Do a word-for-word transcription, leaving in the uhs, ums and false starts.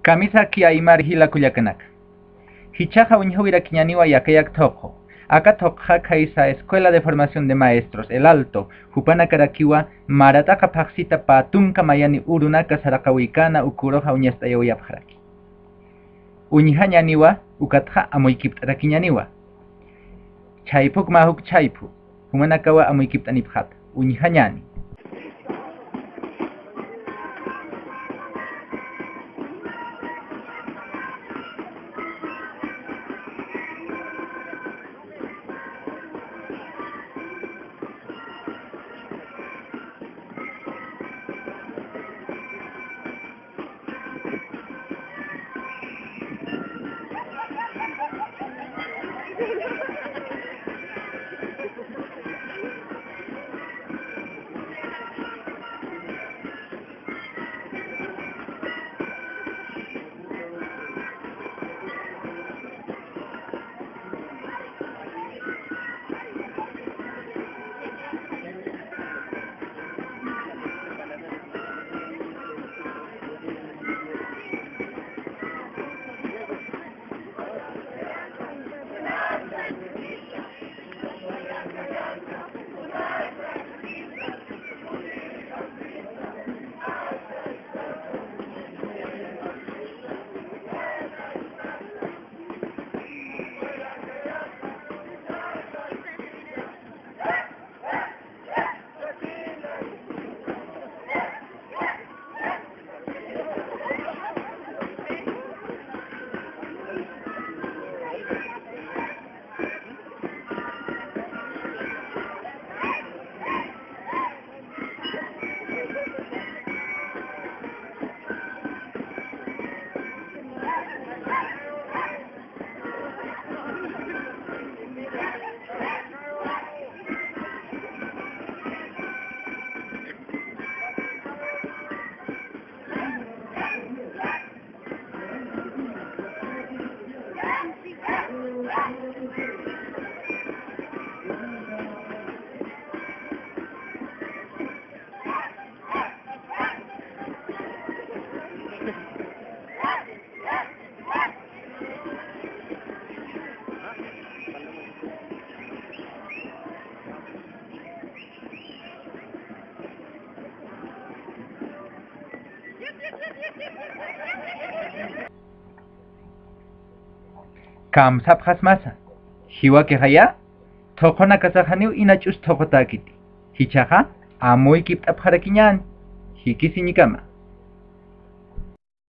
Kamisaki aymar jila kullakanaka. Jichhaxa uñjawirakiñaniwa yakayak thuqu. Aka thuquxa khaysa Escuela de Formación de Maestros, El Alto, jupanakarakiwa marat'aqa phaxsita pä tunka mayani urunaka saraqawikana uka uruxa uñast'ayawayapxaraki. Uñjañaniwa, ukatxa amuykipt'arakiñaniwa. Chhayphuk mä juk chhayphu, jumanakawa amuykipt'anipxata, uñjañani. Kamsapxasmasa. Jiwakixaya, thuqunakasax janiw ina ch'us thuqutäkiti. Jichhaxa, amuykipt'apxarakiñäni. Jikisiñkama.